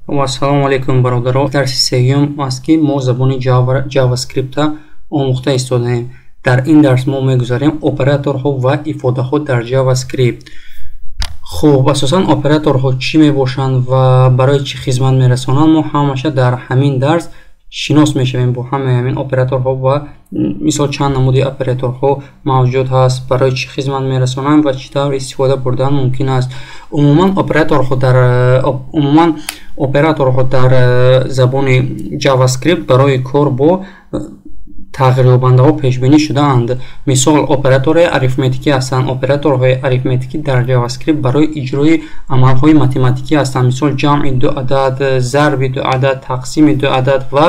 Ассалому алайкум, бародаро. Дарси сеюм аст, ки мо забони JavaScript омӯхта истодаем. Дар ин дарс мо мегузарем операторҳо ва ифодаҳо дар JavaScript. Хуб, асосан операторҳо чӣ мебошанд ва барои чӣ хизмат мерасонанд, мо ҳамаша дар ҳамин дарс шинос мешавем бо ҳамаи ҳамин операторҳо ва мисол чанд намуди операторҳо мавҷуд ҳаст, барои чӣ хизмат мерасонанд ва чӣ тавр истифода бурдан мумкин аст. Умуман операторҳо дар забони JavaScript барои кор бо тағйирёбандаҳо пешбинӣ шудаанд. Мисол, операторҳои арифметикӣ ҳастанд. Операторҳои арифметикӣ дар JavaScript барои иҷрои амалҳои математикӣ ҳастанд, мисол, ҷамъи ду адад, зарби ду адад, тақсими ду адад ва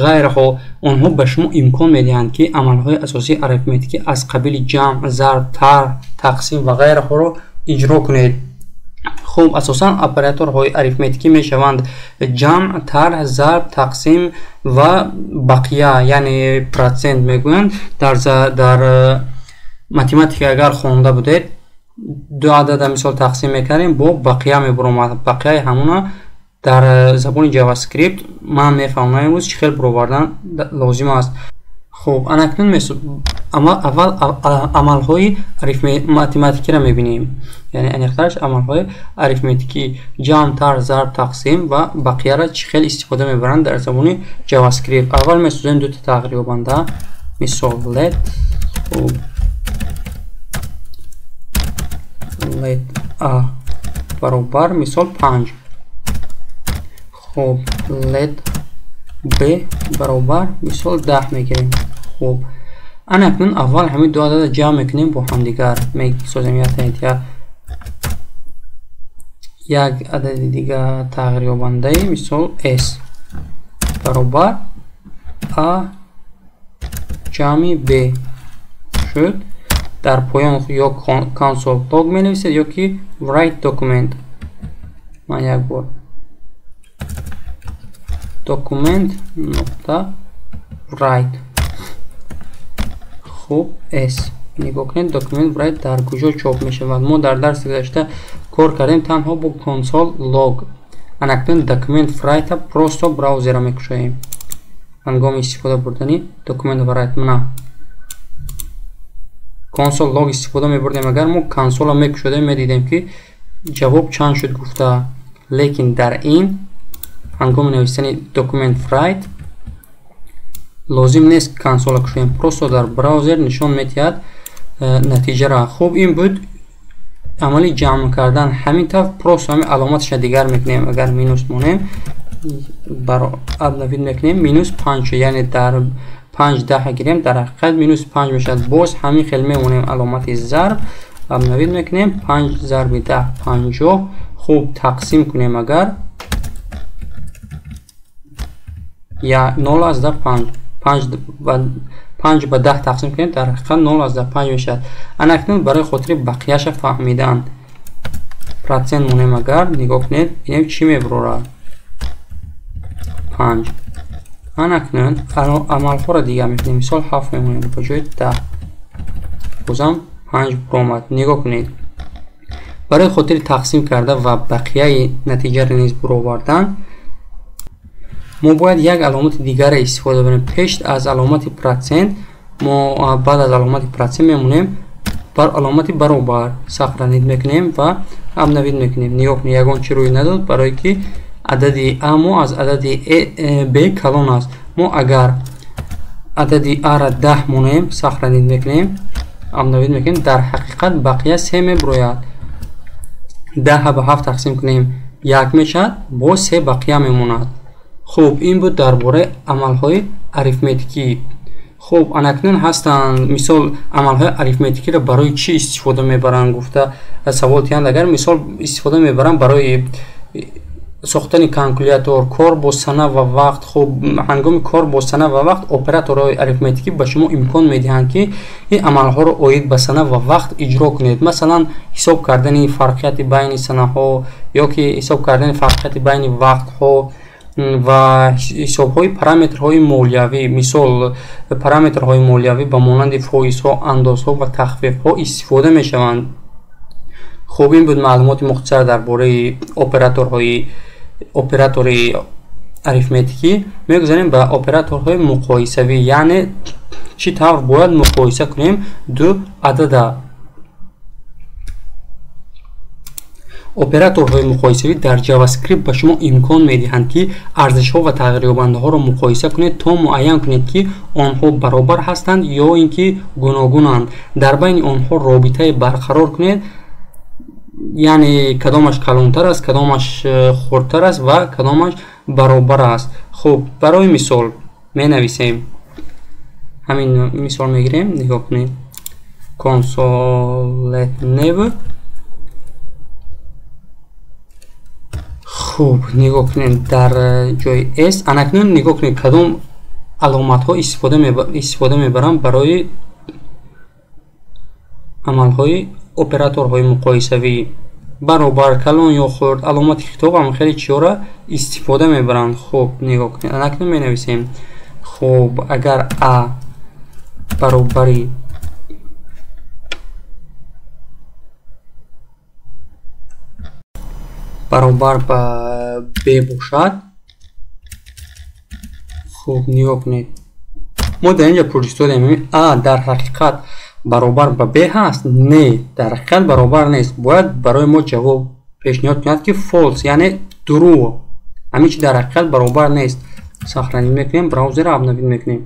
ғайраҳо. Онҳо ба шумо имкон медиҳанд, ки амалҳои асосии арифметикӣ аз қабили ҷамъ, зарб, тарҳ, тақсим ва ғайраҳоро иҷро кунед. Хуб, асосан операторҳои арифметикӣ мешаванд ҷамъ, тарҳ, зарб, тақсим ва бақия, яъне процент мегӯянд. Дар математика агар хонда будед, ду адада мисол тақсим мекардем, бо бақия мебуромад. Бақияи ҳамона дар забони JavaScript ман мефаҳмам имрӯз чӣ хел буровардан лозим аст. Хуб, анакнун аввал амалҳои математикиро мебинем, яъне аниқтараш амалҳои арифметикӣ: ҷамъ, тарҳ, зарб, тақсим ва бақияро чӣ хел истифода мебаранд дар забони JavaScript. Аввал месозем дута тағйирёбанда, мисол, let, хуб, let a баробар, мисол, 5, хуб, let b баробар, мисол, 10 мегирем. Хуб, анакнун аввал ҳамин ду адада ҷамъ мекунем бо ҳамдигар, месозем як адади дигар тағйирёбандаи, мисол, s баробар a ҷамъи b шуд. Дар поён ё console log менависед, ё ки write document. Ман як бор document нуқта write, хуб, s. Нигоҳ кунед, document write дар куҷо чоп мешавад. Мо дар дарси гузашта кор кардем танҳо бо console log. Анакнун document write просто браузера мекушоем. Ҳангоми истифода бурдани document write, мана, console log истифода мебурдем, агар мо консола мекушодем, медидем, ки ҷавоб чанд шуд гуфта. Лекин дар ин ҳангоми нависани document write лозим нест консола кушоем, просто дар браузер нишон медиҳад натиҷаро. Хуб, ин буд амали ҷамъ кардан. Ҳамин тавр просто ҳамин аломаташа дигар мекунем. Агар минус монем, обновить мекунем, минус 5, яъне дар 5 даҳа гирем, дар ҳақиқат минус 5 мешавад. Боз ҳамин хел мемонем аломати зарб, обновить мекунем, 5 зарби 10 50. Хуб, тақсим кунем агар, я 0,5, 5 ба 10 тақсим кунем, дар ҳақиқат 0,5 мешавад. Анакнун барои хотири бақияша фаҳмидан процент монем агар, нигоҳ кунед, бинем, чӣ мебурорад: 5. Анакнун амалҳоро дигар мекунем, мисол, 7 мемонем ба ҷои 10, бозам 5 буромад. Нигоҳ кунед, барои хотири тақсим карда ва бақияи натиҷаро низ буровардан мо бояд як аломати дигарро истифода барем пеш аз аломати процент. Мо баъд аз аломати процент мемонем бар аломати баробар, сохранить мекунем ва обновить мекунем. Нигоҳ кунед, ягон чи рӯй надод, барое ки адади а мо аз адади б калон аст. Мо агар адади а-ра 10 монем, сохранить мекунем, обновить мекунем, дар ҳақиқат бақия се мебурояд. 10-а ба 7 тақсим кунем, 1 мешавад, боз се бақия мемонад. Хуб, ин буд дар бораи амалҳои арифметикӣ. Хуб, анакнун ҳастанд, мисол, амалҳои арифметикиро барои чӣ истифода мебаранд гуфта савол диҳанд агар, мисол, истифода мебаранд барои сохтани калкулятор, кор бо сана ва вақт. Хуб, ҳангоми кор бо сана ва вақт операторҳои арифметикӣ ба шумо имкон медиҳанд, ки ин амалҳоро оид ба сана ва вақт иҷро кунед. Масалан, ҳисоб кардани фарқияти байни санаҳо ё ки ҳисоб кардани фарқияти байни вақтҳо ва ҳисобҳои параметрҳои молиявӣ. Мисол, параметрҳои молиявӣ ба монанди фоизҳо, андозҳо ва тахфифҳо истифода мешаванд. Хуб, ин буд маълумоти мухтасар дар бораи операторҳои Оператори арифметикӣ, мегузарем ба операторҳои муқоисавӣ, яъне чӣ тавр бояд муқоиса кунем ду адада. Операторҳои муқоисавӣ дар JavaScript ба шумо имкон медиҳанд, ки арзишҳо ва тағйирёбандаҳоро муқоиса кунед, то муайян кунед, ки онҳо баробар ҳастанд ё ин ки гуногунанд. Дар байни онҳо робитае барқарор кунед, яъне кадомаш калонтар аст, кадомаш хурдтар аст ва кадомаш баробар аст. Хуб, барои мисол менависем, ҳамин мисол мегирем, нигоҳ кунед, console.new. Хуб, нигоҳ кунед, дар ҷои s анакнун нигоҳ кунед, кадом аломатҳо истифода мебарам барои амалҳои операторҳои муқоисавӣ. Баробар, калон ё хурд, аломати хитоб ҳам хеле чиёра истифода мебаранд. Хуб, нигоҳ кунед, анакнун менависем. Хуб, агар а баробари баробар ба б бошад, хуб нигоҳ кунед, мо дар инҷа пурсидодем, а дар ҳақиқат баробар ба б ҳаст? Не, дар ҳақиқат баробар нест. Бояд барои мо ҷавоб пешниҳод кунад, ки false, яъне дурӯғ, ҳамин чи дар ҳақиқат баробар нест. Сохранить мекунем, браузерро обновить мекунем.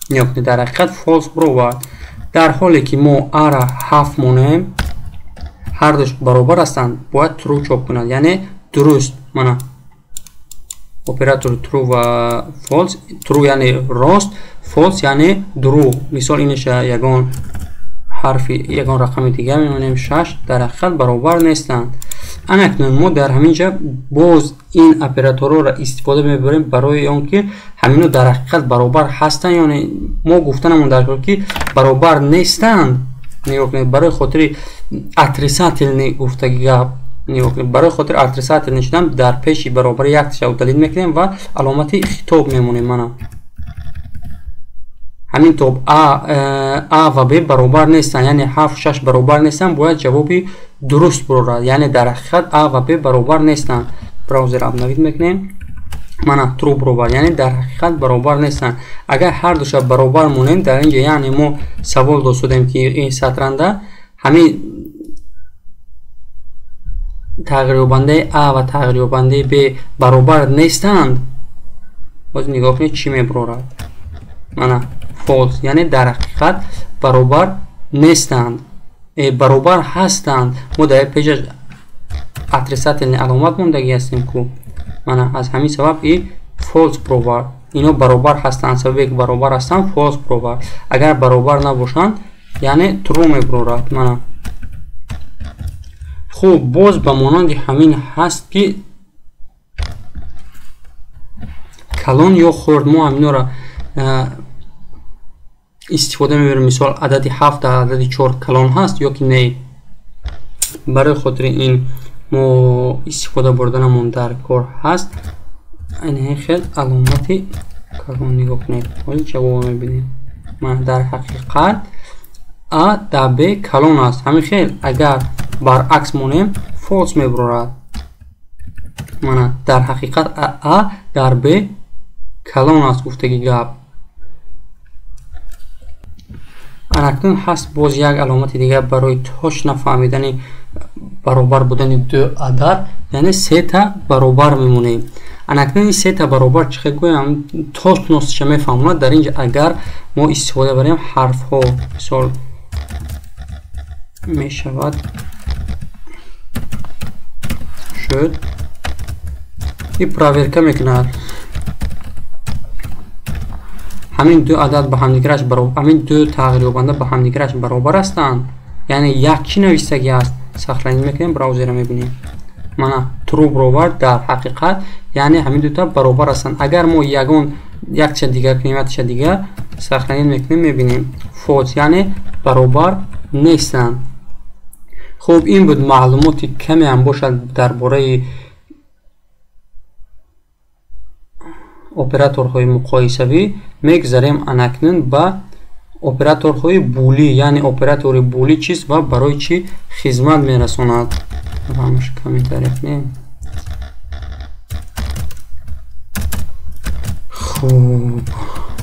Нигоҳ кунед, дар ҳақиқат false баровард. Дар ҳоле ки мо а-ра 7 монем, ҳардуш баробар ҳастанд, бояд true чоп кунад, яъне дуруст. Мана оператори true ва false, true яъне рост, false яъне дурӯғ. Мисол инаша ягон ҳарфи, ягон рақами дига мемонем, 6, дар ҳақиқат баробар нестанд. Анакнун мо дар ҳамин ҷа боз ин операторҳоро истифода мебарем барои он ки ҳамино дар ҳақиқат баробар ҳастанд, яъне мо гуфтанамон дар кор, ки баробар нестанд. Нигоҳ кунед, барои хотири отрицательный гуфтаги гап, нигоҳ кунед, барои хотири отрицательный шудан дар пеши баробари якташа удалить мекунем ва аломати хитоб мемонем. Мана ҳамин тоб а ва б баробар нестанд, яъне 7 6 баробар нестанд, бояд ҷавоби дуруст бурорад, яъне дар ҳақиқат а ва б баробар нестанд. Браузер обновить мекунем, мана true баробар, яъне дар ҳақиқат баробар нестанд. Агар ҳар душа баробар монем дар инҷа, яъне мо савол додем, ки ин сатранда ҳамин тағйирёбандаи а ва тағйирёбандаи б баробар нестанд, боз нигоҳ кунед чӣ мебарорад. Мана false, яъне дар ҳақиқат баробар нестанд, баробар ҳастанд. Мо дар пешаш отрицательный аломат мондагӣ ҳастем ку, мана аз ҳамин сабаб и false баровард. Ино баробар ҳастанд, сабабе ки баробар ҳастанд false баровард. Агар баробар набошанд, яъне true мебарорад. Мана хуб, боз ба монанди ҳамин ҳаст, ки калон ё хурд, мо ҳаминора истифода мебарем. Мисол адади 7 дар адади 4 калон ҳаст ё ки не. Барои хотири ин мо истифода бурданамон дар кор ҳаст ин хел аломати калон. Нигоҳ кунед, ҳоли ҷавобо мебинем. Мана дар ҳақиқат а дар б калон аст. Ҳамин хел агар баръакс монем, false мебарорад. Мана дар ҳақиқат а дар б калон аст гуфтаги гап. Анакнун ҳаст боз як аломати дигар барои точно фаҳмидани баробар будани ду адад, яъне сета баробар мемонем. Анакнун ин сета баробар чӣ хел гӯям точностша мефаҳмонад. Дар инҷа агар мо истифода барем ҳарфҳо, мисол мешавад шуд, и проверка мекунад ҳамин ду адад ба ҳамдигараш баробар, ҳамин ду тағйирёбанда ба ҳамдигараш баробар ҳастанд, яъне як чӣ навистагӣ аст. Сохранить мекунем, браузерро мебинем. Мана true баровард, дар ҳақиқат яъне ҳамин дута баробар ҳастанд. Агар мо ягон якча дигар кунем, якча дигар, сохранить мекунем, мебинем false, яъне баробар нестанд. Хуб, ин буд маълумоти каме ҳам бошад дар бораи операторҳои муқоисавӣ. Мегзарем анакнун ба операторҳои булӣ, яъне оператори булӣ чист ва барои чӣ хизмат мерасонад. Ҳамаш комментария кунем. Хуб,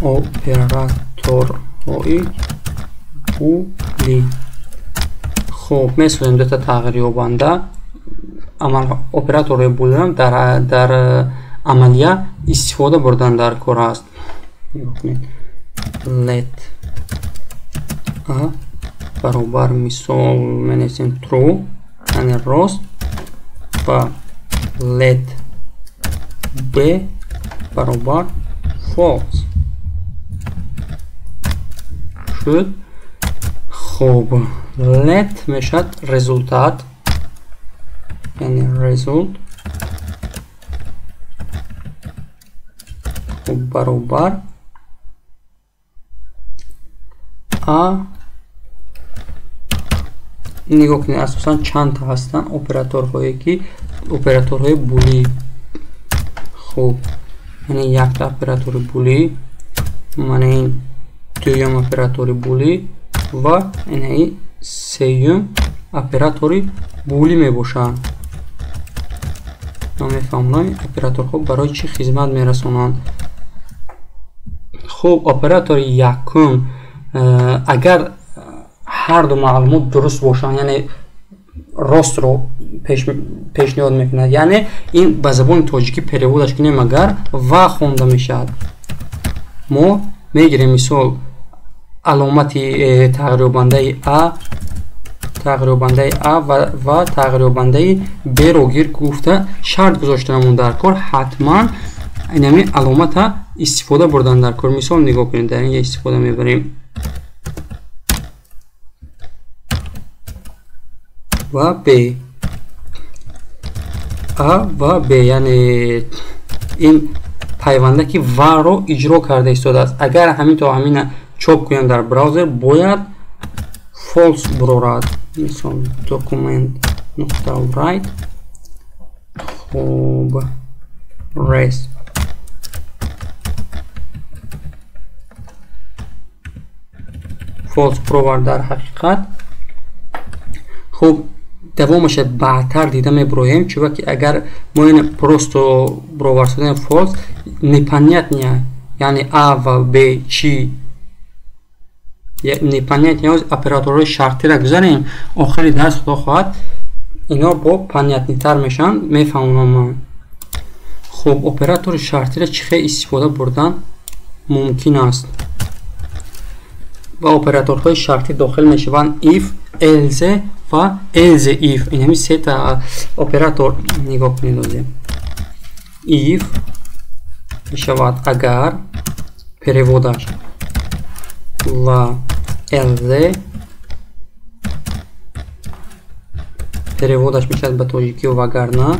операторҳои булӣ. Хуб, месозем дута тағйирёбанда. Операторҳои булиам дар амалия истифода бурдан дар кор аст. Нигоҳ кунед, let a баробар мисол менависем true, яъне рост, ва let b баробар false шуд. Хуб, let мешавад результат, яъне result, хуб, баробар a. Нигоҳ кунед, асосан чандта ҳастанд операторҳое ки операторҳои булӣ. Хуб, яъне якта оператори булӣ, мана ин дуюм оператори булӣ ва инаи сеюм оператори булӣ мебошанд. Мо мефаҳмонам операторҳо барои чӣ хизмат мерасонанд. Хуб, оператори якум агар ҳар ду маълумот дуруст бошанд, яъне ростро пешниҳод мекунад, яъне ин ба забони тоҷикӣ переводаш кунем агар ва хонда мешавад. Мо мегирем мисол аломати тағйирёбандаи а, тағйирёбандаи а ва тағйирёбандаи б-ро гир гуфта шарт гузоштанамон дар кор, ҳатман инами аломата истифода бурдан дар кор. Мисол нигоҳ кунед, дар инҷа истифода мебарем ва б, а ва б, яъне ин пайванда ки ва-ро иҷро карда истодааст. Агар ҳамин то ҳамина чоп кунем дар браузер, бояд false бурорад. Мисол document нуқта write, хуб, res false буровард дар ҳақиқат. Хуб, давомаша баъдтар дида мебуроем, чунки агар мо ин просто буровард false непонятно, яъне а ва б чӣ непонятно. Операторҳои шартиро гузарем, охири дарс худо хоҳад ино бо понятнитар мешаванд, мефаҳмонам ман. Хуб, оператори шартиро чӣ хел истифода бурдан мумкин аст? Ва операторҳои шартӣ дохил мешаванд if, else ва else if. Ин ҳамин сета оператор нигоҳ кунед. Озем if мешавад агар, переводаш, ва else переводаш мешавад ба тоҷикӣ вагарна,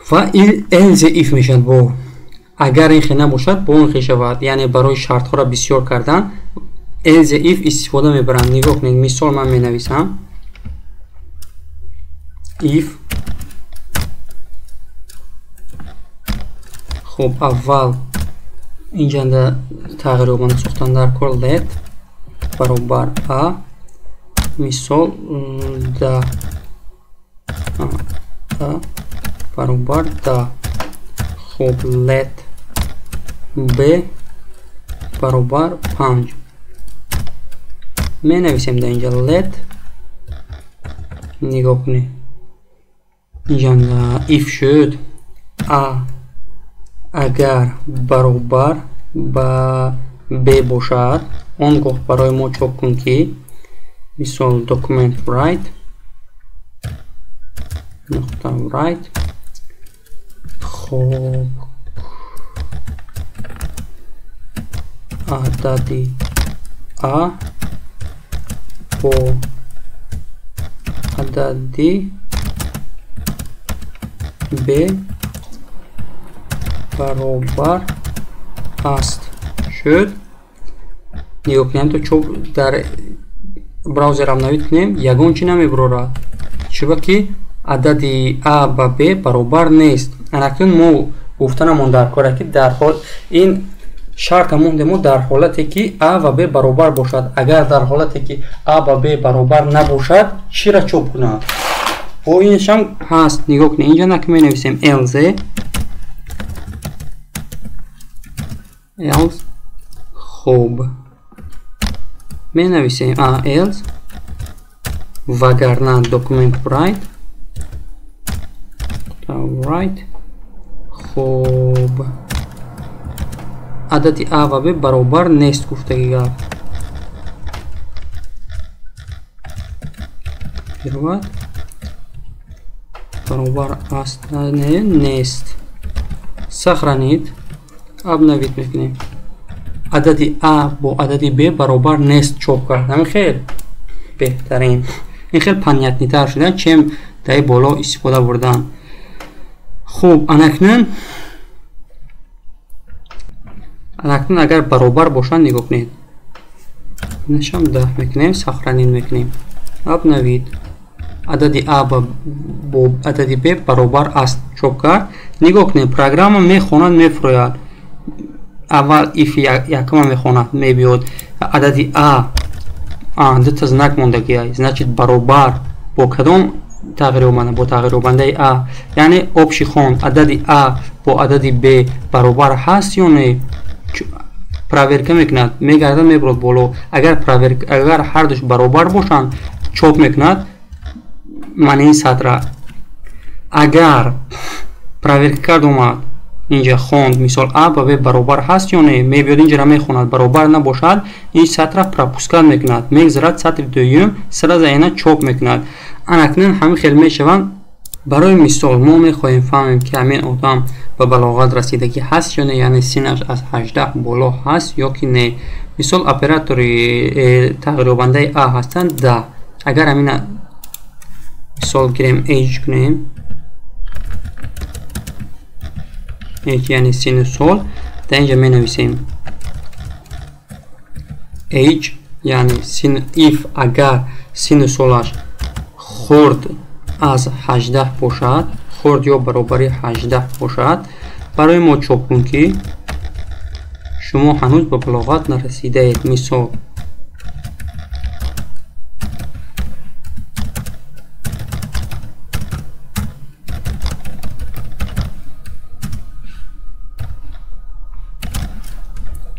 ва else if мешавад бо агар ин хел набошад, бо он хел шавад. Яъне барои шартҳоро бисёр кардан else if истифода мебаранд. Нигоҳ кунед, мисол ман менависам if. Хуб, аввал инҷанда тағйирёбанда сохтан дар кор let баробар a, мисол да, а баробар да. Хуб, let b баробар 5 менависем дар инҷа let. Нигоҳ кунед, инҷанда if шуд a агар баробар ба b бошад, он гоҳ барои мо чоп кун ки мисол document write нуқта write, хуб, адади а бо адади б баробар аст шуд. Нигоҳ кунем, то чоп дар браузер обновить кунем, ягон чи намебурорад, чунки адади а ба б баробар нест. Анакнун мо гуфтанамон дар кор ки дар ҳол ин шарта мондем мо дар ҳолате ки а ва б баробар бошад. Агар дар ҳолате ки а ба б баробар набошад, чиро чоп кунад? Бо иншам ҳаст. Нигоҳ кунед, инҷа наки менависем else Else хуб менависем else, вагарна document write write. Хуб, адади А ва Б баробар нест гуфтаги гап. Бировад баробар аст не нест. Сохранить, обновить мекунем. Адади А бо адади Б баробар нест чоп кард. Ҳамин хел беҳтарин. Ин хел понятнитар шуда, чем дар боло истифода бурдан. Хуб, анакнун агар баробар бошанд нигоҳ кунед. Инашам 10 мекунем, сохранить мекунем. Обновить. Адади А бо адади Б баробар аст чоп кард. Нигоҳ кунед, программа мехонад, мефурояд. Аввал if якума мехонад, мебиёд. Адади А дута знак мондагиай, значит баробар бо кадом тағйирёбанда? Бо тағйирёбандаи А. Яъне общий хонд адади А бо адади Б баробар ҳаст ё не? Проверка мекунад, мегардад, мебурад боло. Агар агар ҳардуш баробар бошанд, чоп мекунад маънии сатра. Агар проверка кард омад, инҷа хонд, мисол А ба Б баробар ҳаст ё не, мебиёд инҷара мехонад, баробар набошад, ин сатра пропускат мекунад, мегзарад сатри дуюм, сразу ина чоп мекунад. Анакнун ҳамин хел мешаванд. Барои мисол мо мехоҳем фаҳмем, ки ҳамин одам ба балоғат расидагӣ ҳаст ё не, яъне синнаш аз 18 боло ҳаст ё ки не. Мисол оператори тағйирёбандаи А ҳастанд 10. Агар ҳамина мисол гирем, age кунем, age яъне синну сол, дар инҷа менависем age яъне син, if агар синну солаш хурд аз 18 бошад, хурд ё баробари 18 бошад, барои мо чоп кун ки шумо ҳанӯз ба балоғат нарасидаед. Мисол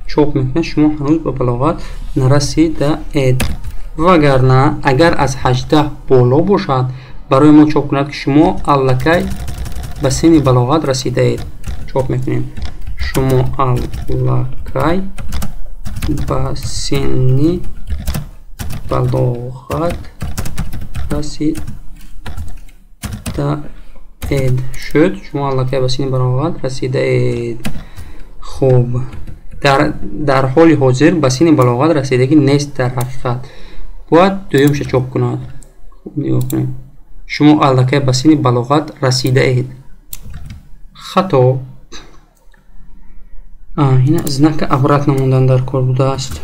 чоп мекунад, шумо ҳанӯз ба балоғат нарасидаед. Вагарна агар аз 18 боло бошад, барои мо чоп кунад ки шумо аллакай ба синни балоғат расидаед. Чоп мекунем, шумо аллакай ба синни балоғат расидаед. Шуд, шумо аллакай ба синни балоғат расидаед. Хуб, дар ҳоли ҳозир ба синни балоғат расидагӣ нест. Дар ҳақиқат бояд дуюмша чоп кунад. Хуб, нигоҳ кунед, шумо аллакай ба синни балоғат расидаед. Хато. Ина знака обратно мондан дар кор будааст.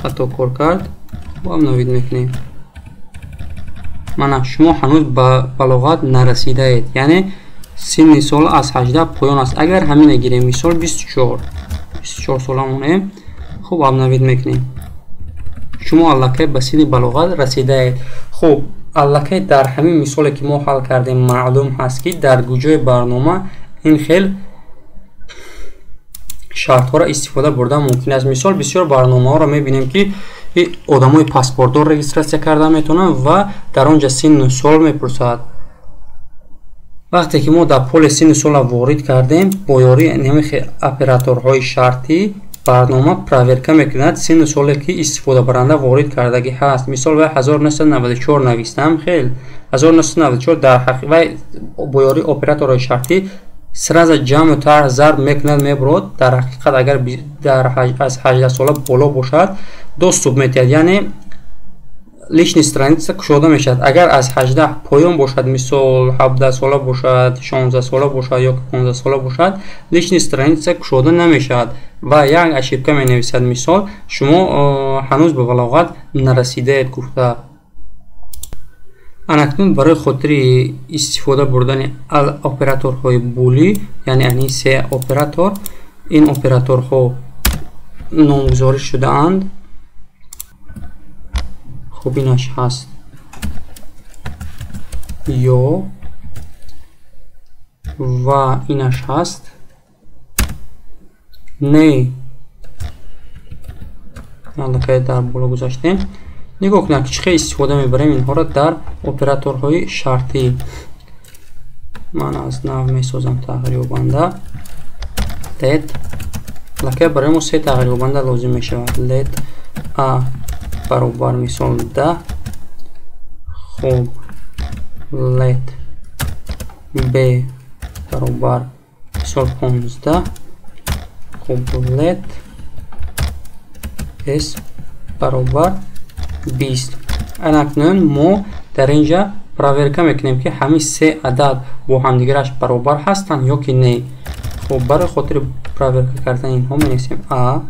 Хато кор кард. Хуб, обновид мекунем. Мана шумо ҳанӯз ба балоғат нарасидаед, яъне синни сол аз 18 поён аст. Агар ҳамина гирем, мисол 24 сола монем, хуб, обновид мекунем, шумо аллакай ба синни балоғат расидаед. Хуб, аллакай дар ҳамин мисоле ки мо ҳал кардем, маълум ҳаст ки дар куҷои барнома ин хел шартҳоро истифода бурдан мумкин аст. Мисол бисёр барномаҳоро мебинем ки одамои паспортдор регистратсия карда метавонанд ва дар он ҷа синну сол мепурсад. Вақте ки мо дар поле синну сола ворид кардем, бо ёрии ҳамин операторҳои шартӣ барнома проверка мекунад синну соле ки истифодабаранда ворид кардагӣ ҳаст. Мисол вай 1994 навистам, хел 1994 дар ҳақиқат вай бо ёрии операторҳои шартӣ сразу ҷамъу тарҳ зарб мекунад, мебурад. Дар ҳақиқат агар аз 18 сола боло бошад, доступ метиҳад, яъне личный страница кушода мешавад. Агар аз 18 поён бошад, мисол 17 сола бошад, 16 сола бошад ё 15 сола бошад, личный страница кушода намешавад ва як ошибка менависад, мисол шумо ҳанӯз ба балоғат нарасидаед гуфта. Анакнун барои хотири истифода бурдани операторҳои булӣ, яъне ани се оператор, ин операторҳо номгузорӣ шудаанд. Хуб, инаш ҳаст ё, Ва инаш ҳаст. Не, аллакай дар боло гузаштем. Нигоҳ кунед, чӣ хел истифода мебарем инҳоро дар операторҳои шартӣ. Ман аз нав месозам тағйирёбанда. Let аллакай барои мо се тағйирёбанда лозим мешавад. Let a баробар мисол 10. Хуб, let b баробар мисол 15. Хуб, let s баробар 20. Анакнун мо дар инҷа проверка мекунем, ки ҳамин се адад бо ҳамдигараш баробар ҳастанд ё ки не. Хуб, барои хотири проверка кардани инҳо менависем а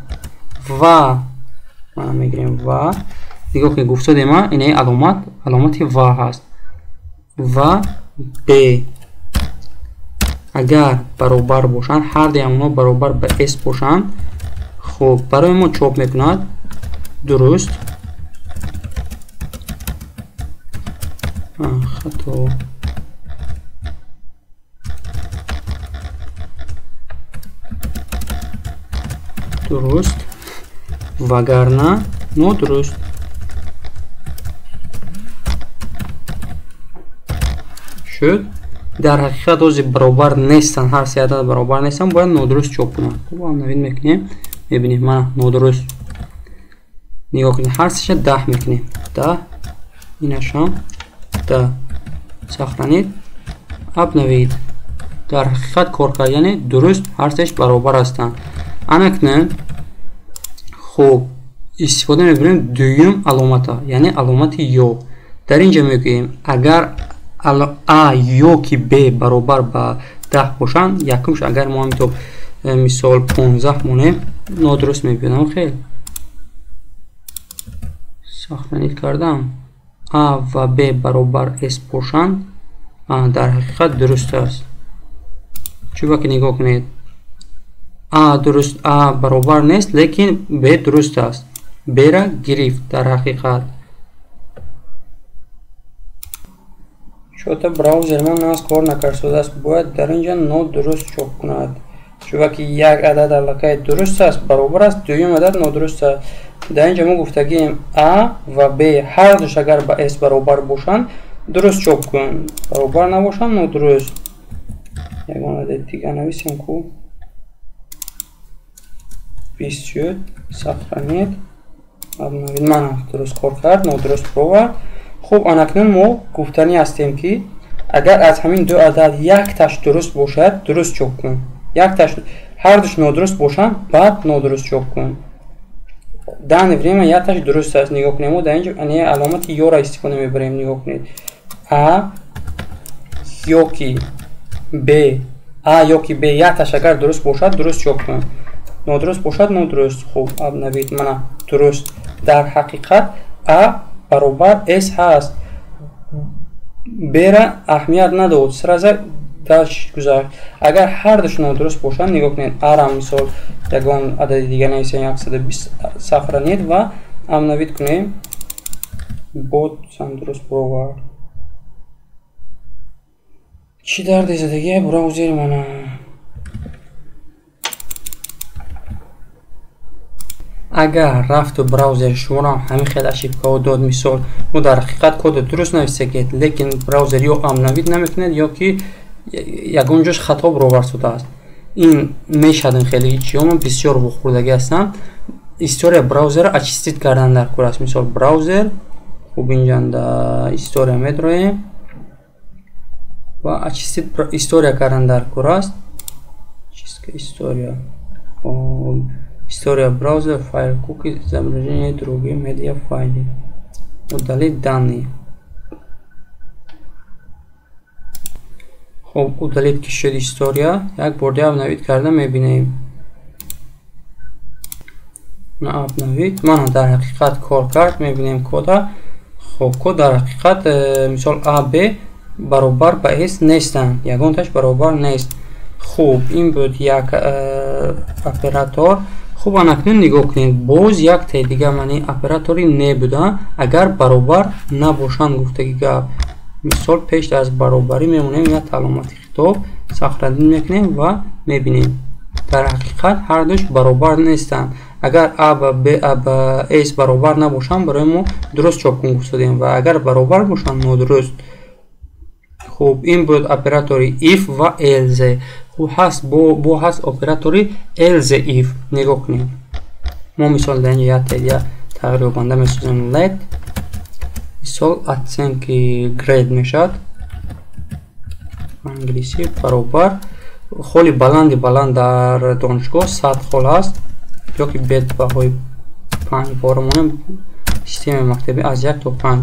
ва, мана мегирем ва. Нигоҳ кунед, гуфтодем а инаи аломат, аломати ва ҳаст. Ва б агар баробар бошанд, ҳар дуи онҳо баробар ба s бошанд, хуб, барои мо чоп мекунад дуруст. Хато. Дуруст, вагарна нодуруст. Шуд. Дар ҳақиқат ҳозир баробар нестанд, ҳар се адад баробар нестанд, бояд нодуруст чоп кунанд. Хуб, обновид мекунем, мебинем, мана нодуруст. Нигоҳ кунед, ҳар сеша 10 мекунем. 10, инашам 10. Сохранид, обновид. Дар ҳақиқат кор кард, яъне дуруст, ҳар сеш баробар ҳастанд. Анакнун хуб, истифода мебарем дуюм аломата, яъне аломати ё. Дар инҷа мегӯем агар а ё ки б баробар ба 10 бошанд, якумш агар мо ҳаминтоб мисол 15 монем, нодуруст мебинам. Хел сохранид кардам. А ва б баробар с бошанд, дар ҳақиқат дуруст аст. Чунки нигоҳ кунед, а дуруст, а баробар нест, лекин б дуруст аст. Б-ра гирифт дар ҳақиқат. Чота браузер ман наз кор накард, бояд дар инҷа нодуруст чоп кунад. Чунки як адад аллакай дуруст аст, баробар аст, дуюм адад нодуруст аст. Дар инҷа мо гуфтагием а ва б ҳар душ агар ба с баробар бошанд, дуруст чоп кун, баробар набошанд нодуруст. Ягон адад дигар нависем ку. 20 шуд, сохранид, обновид. Мана дуруст кор кард, нодуруст провард. Хуб, анакнун мо гуфтанӣ ҳастем, ки агар аз ҳамин ду адад якташ дуруст бошад, дуруст чоп кун. Якташ, ҳар душ нодуруст бошанд, баъд нодуруст чоп кун. Данное время якташ дуруст аст. Нигоҳ кунем, мо дар инҷа аломати ёро истифода мебарем. Нигоҳ кунед, а ё ки б, а ё ки б якташ агар дуруст бошад, дуруст чоп кун, нодуруст бошад нодуруст. Хуб, обновид, мана дуруст. Дар ҳақиқат а баробар с ҳаст. Б-ра аҳамият надод, сразу дальше гузашт. Агар ҳар душ нодуруст бошанд, нигоҳ кунед, а-ра мисол ягон адади дигар нависем 120, сохранид ва обновид кунем, бот сам дуруст баровард. Чӣ дарде задагия браузери мана? Агар рафту браузери шуморо ҳамин хел ошибкаҳо дод, мисол мо дар ҳақиқат кода дуруст нависагед, лекин браузер ё обновид намекунад, ё ки ягон ҷош хато баровард шудааст. Ин мешавад хеле чиё, ман бисёр вохӯрдагӣ ҳастам. История браузерро очистить кардан дар кор аст. Мисол браузер, хуб, инҷанда история медроем ва очистить история кардан дар кор аст. Чистка история. История браузер, файл куки, изображение, другие медиа файлы. Удалить данные. Хуб, удалить ки шуд история, як бор дига обновид карда мебинем. На обновид, мана дар ҳақиқат кор кард, мебинем кода. Хуб, код дар ҳақиқат мисол а, б баробар ба с нестанд, ягонташ баробар нест. Хуб, ин буд як оператор. Хуб, анакнун нигоҳ кунед, боз яктаи дига маъни оператори не буда, агар баробар набошанд гуфтаги гап. Мисол пеш аз баробарӣ мемонем як аломати десктоп сохранить мекунем ва мебинем. Дар ҳақиқат ҳардуш баробар нестанд. Агар А ба Б, А ба С баробар набошанд, барои мо дуруст чоп кун гуфтодем ва агар баробар бошанд, нодуруст. Хуб, ин буд оператори if ва else. Хуб, ҳаст бо ҳаст оператори else if. Нигоҳ кунед. Мо мисол дар инҷо як я тағйирёбанда месозем let. Мисол оценки grade мешавад. Англисӣ баробар холи баланди баланд дар донишгоҳ 100 хол аст ё ки бед баҳои 5 бор монем системаи мактабӣ аз 1 то 5.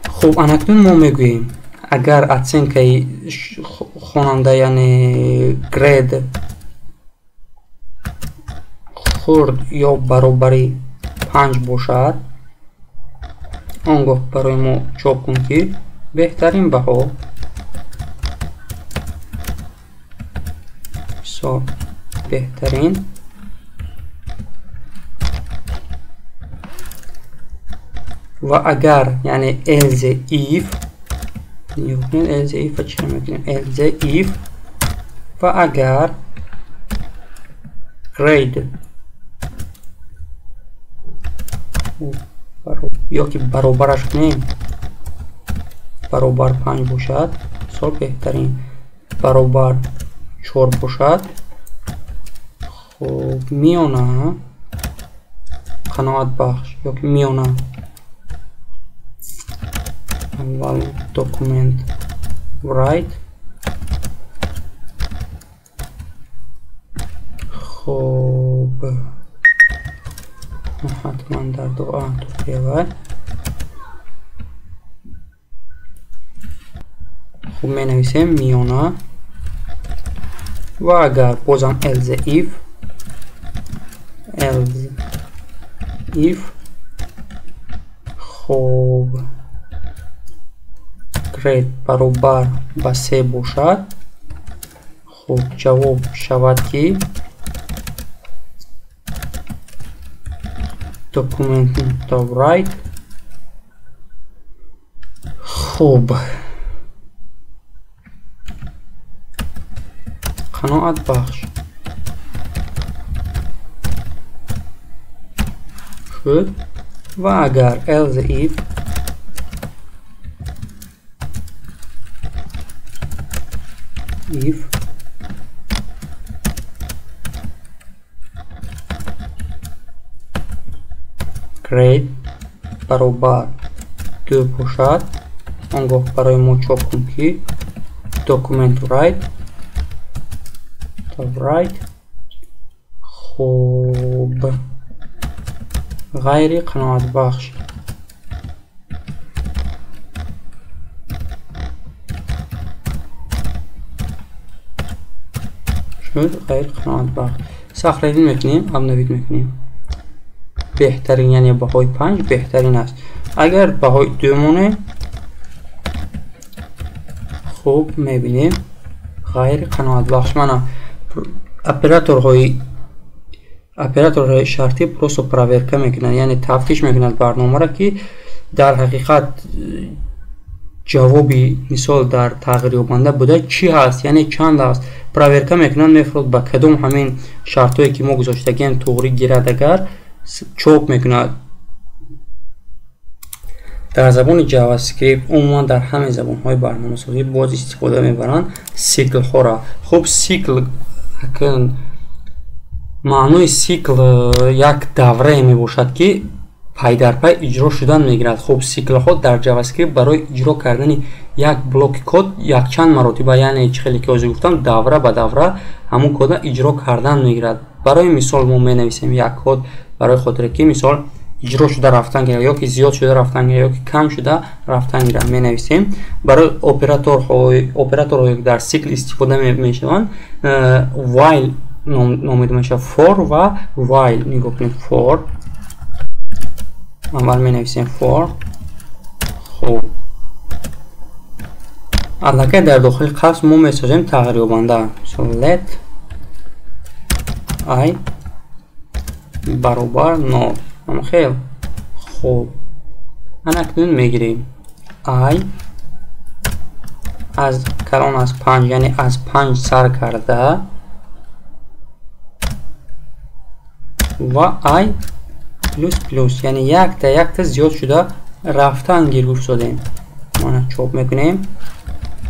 Хуб, анакнун мо мегӯем агар оценкаи хонанда, яъне grade хурд ё баробари 5 бошад, он гоҳ барои мо чоп кун ки беҳтарин баҳо мисол беҳтарин ва агар, яъне else if, else if чӣ мекунем? Else if ва агар grade ё ки баробараш кунем баробар 5 бошад, мисол беҳтарин баробар 4 бошад, хуб миёна қаноатбахш ё ки миёна аввал document write. Хуб, ҳатман дар дуа тоқиявад. Хуб, менависем миёна ва агар бозам else if, else if, хуб grade баробар ба 3 бошад, хуб ҷавоб шавад ки document.write. Хуб, қаноатбахш шуд ва агар else if grade баробар 2 бошад, он гоҳ барои мо чоп кун ки document write write хуб ғайри қаноатбахш. Шуд ғайри қаноатбахш. Сохранить мекунем, обновить мекунем. Беҳтарин, яъне баҳои 5 беҳтарин аст. Агар баҳои 2 монем, хуб мебинем ғайри қаноатбахш. Мана операторҳои шартӣ просто проверка мекунанд, яъне тафтиш мекунанд барномаро ки дар ҳақиқат ҷавоби мисол дар тағйирёбанда буда чӣ ҳаст, яъне чанд аст. Проверка мекунанд, мефурод ба кадом ҳамин шартҳое ки мо гузоштагием туғрӣ гирад, агар чоп мекунад. Дар забони JavaScript умуман дар ҳамаи забонҳои барномасозӣ боз истифода мебаранд сиклҳоро. Хуб, сикл маънои сикл як даврае мебошад ки пайдарпай иҷро шудан мегирад. Хуб, сиклҳо дар JavaScript барои иҷро кардани як блоки код якчанд маротиба, яъне чӣ хеле ки ҳозир гуфтам, давра ба давра ҳамун кода иҷро кардан мегирад. Барои мисол мо менависем як код барои хотире ки мисол иҷро шуда рафтан гирад ё ки зиёд шуда рафтан гирад ё ки кам шуда рафтан гирад менависем. Барои операторҳое ки дар сикл истифода мешаванд while номида мешавад, for ва while. Нигоҳ кунед, for аввал менависем for. Хуб, аллакай дар дохили қавс мо месозем тағйирёбанда. Мисол let i баробар 0. Хел. Хуб, анакнун мегирем i Аз калон аз 5, яъне аз 5 сар карда ва i плюс плюс, яъне якта якта зиёд шуда рафтан гир гуфтодем. Мана чоп мекунем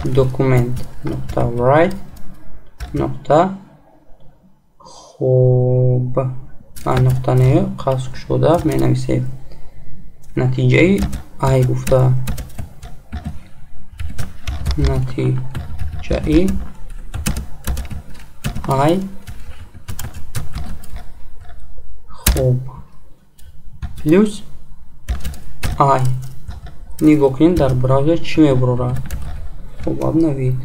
документ нуқта write нуқта хуб нуқта не қасд шуда менависем натиҷаи i гуфта натиҷаи i хуб плюс i. Нигоҳ кунед дар браузер чӣ мебурорад. Хуб обновить.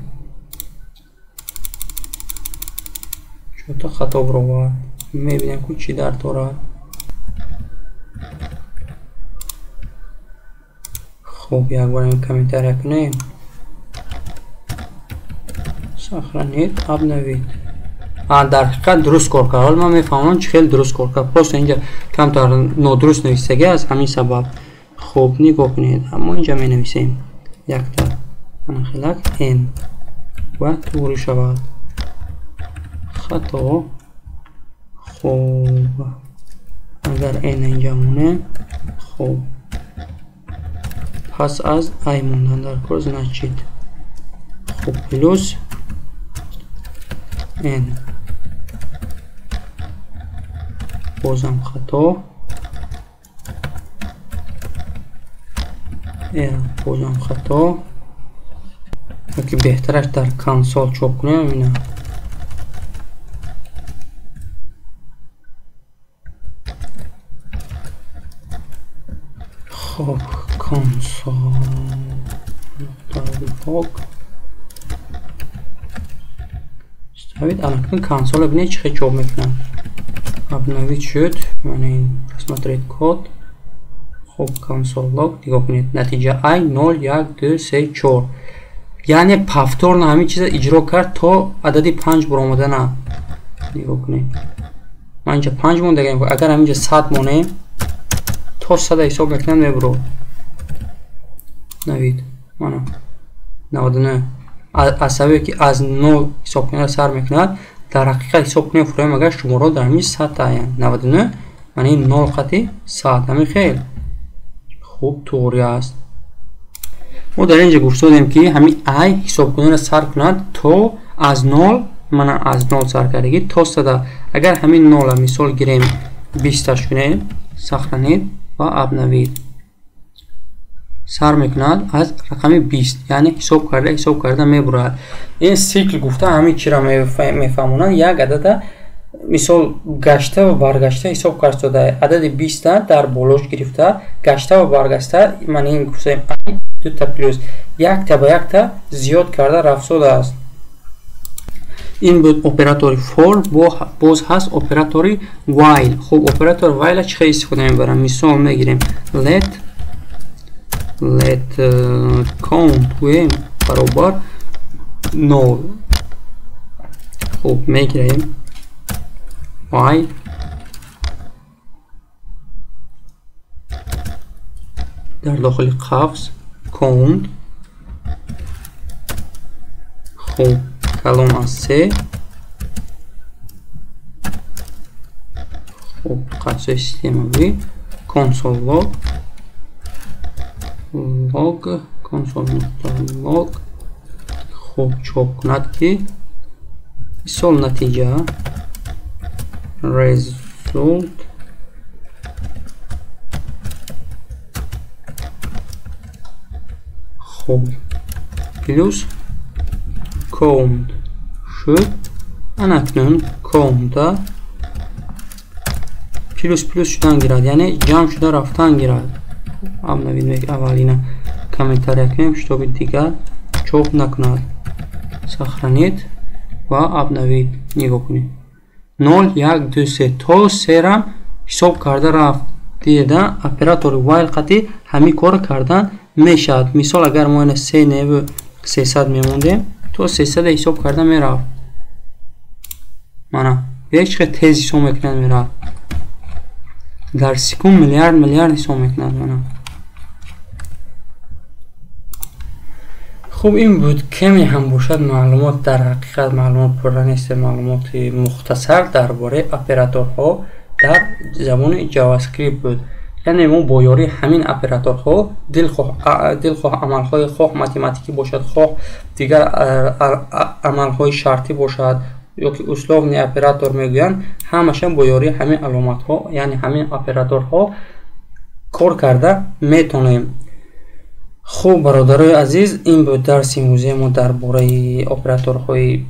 Чӯта хато буровард. Мебинем ку чӣ дард дорад. Хуб як бор ин комментария кунем. Сохранить, обновить. Дар ҳақиқат дуруст кор кард. Ҳоло ман мефаҳмам чӣ хеле дуруст кор кард. Просто инҷа камтар нодуруст нависагӣ аз ҳамин сабаб. Хуб нигоҳ кунед, аммо инҷа менависем якта хелак n ва туғри шавад. Хато. Хуб агар n инҷа монем, хуб пас аз i мондан дар кор значит хуб плюс n бозам хато, r бозам хато. Ки беҳтараш дар консол чоп кунем ина. Хоб консол log ставид. Аллакай консол бинед чӣ хел чоп мекунад. Обновить шуд. Мана ин посмотреть код. Хоб консол log нигоҳ кунед. Натиҷа i 0 1 2 3 4. Яъне повторно ҳамин чиза иҷро кард то адади 5 буромадана. Нигоҳ кунед. Ман инҷа 5 мондагам. Агар ҳаминҷа 100 монем то 100 ҳисоб мекунам мебурод. Навид. Мана 99. Аз сабабе ки аз 0 ҳисоб кунад сар мекунад, дар ҳақиқат ҳисоб кунем фуроем агар шуморо дар ҳамин 100 тааянд. 99 маъни 0 қати 100 ҳамин хел. Хуб туғри аст. Мо дар инҷа гуфтодем ки ҳамин i ҳисобкуниро сар кунад то аз 0, мана аз 0 сар кардагӣ то 100. Агар ҳамин 0-ро мисол гирем 20 кунем, сохранить ва обновить. Сар мекунад аз рақами 20, яъне ҳисоб карда мебурад. Ин сикл гуфта ҳамин чиро мефаҳмонад. Як адада мисол гашта ва баргашта ҳисоб кард. Адади 20 дар болош гирифта гашта ва баргашта, мана ин гуфтаем i дута плюс якта ба якта зиёд карда рафтодааст. Ин буд оператори for. Боз ҳаст оператори while. Хуб оператори while чӣ хел истифода мебарам? Мисол мегирем let count гӯем баробар 0. Хуб мегирем while дар дохили қавс count хуб калон аз 3 хуб қавсҳои системавӣ console log console.log хуб чоп кунад ки мисол натиҷа result хуб плюс count шуд. Анакнун count-а плюс плюс шудан гирад, яъне ҷамъ шуда рафтан гирад. Обновить аввалина комментария кунем, чтобы дигар чоп накунад. Сохранить ва обновить. Нигоҳ кунед 0 1 2 3 то 3 ҳисоб карда рафт. Дида оператори while қати ҳамин корро кардан мешавад. Мисол агар мо ина 3 неву 300 мемондем то 300 ҳисоб карда мерафт. Мана ҳеҷ хел тез ҳисоб мекунад мерафт. Дар секунд миллиард миллиард ҳисоб мекунад. Мана Хуб, ин буд каме ҳам бошад маълумот. Дар ҳақиқат маълумот пурра нест, маълумоти мухтасар дар бораи операторҳо дар забони JavaScript буд. Яъне мо бо ёрии ҳамин операторҳо дилхоҳ амалҳои хоҳ математикӣ бошад, хоҳ дигар амалҳои шартӣ бошад, ё ки условный оператор мегӯянд, ҳамаша бо ёрии ҳамин аломатҳо, яъне ҳамин операторҳо кор карда метонем. Хуб, бародарои азиз, ин буд дарси имрӯзаи мо дар бораи операторҳои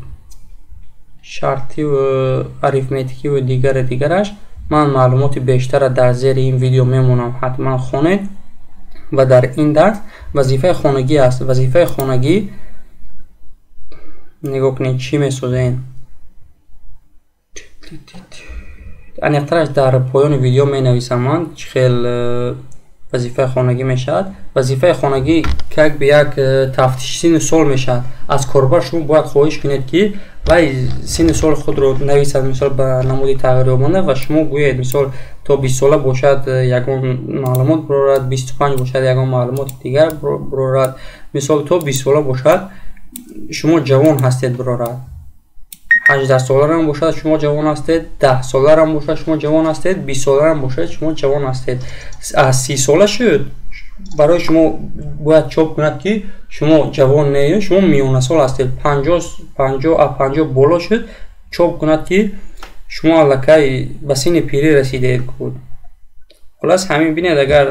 шартиву арифметикиву дигари дигараш. Ман маълумоти бештара дар зери ин видео мемонам, ҳатман хонед. Ва дар ин дарс вазифаи хонагӣ аст. Вазифаи хонагӣ нигоҳ кунед, чӣ месозем. Аниқтараш дар поёни видео менависам ман чӣ хел вазифаи хонагӣ мешавад. Вазифаи хонагӣ как би як тафтиши синну сол мешавад. Аз корбар шумо бояд хоҳиш кунед, ки вай синну соли худро нависад, мисол ба намуди тағйирёбанда, ва шумо гӯед, мисол, то 20 сола бошад, ягон маълумот бирорад, 25 бошад, ягон маълумоти дигар бирорад. Мисол, то 20 сола бошад, шумо ҷавон ҳастед бирорад, 18 соларам бошад, шумо ҷавон ҳастед, 10 соларам бошад, шумо ҷавон ҳастед, 20 соларам бошад, шумо ҷавон ҳастед. Аз 30 сола шуд, барои шумо бояд чоп кунад, ки шумо ҷавон не, шумо миёнасол ҳастед. 50, 50 боло шуд, чоп кунад, ки шумо аллакай ба синни пирӣ расидед гуд. Хулас, ҳамин. Бинед, агар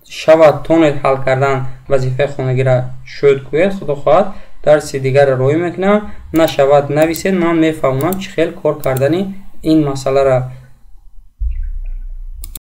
шавад, тонед ҳал кардан вазифаи хонагиро, шуд, гӯед, худо хоҳад, дарси дигарро роҳӣ мекунам. Нашавад, нависед, ман мефаҳмонам чӣ хел кор кардани ин масъаларо.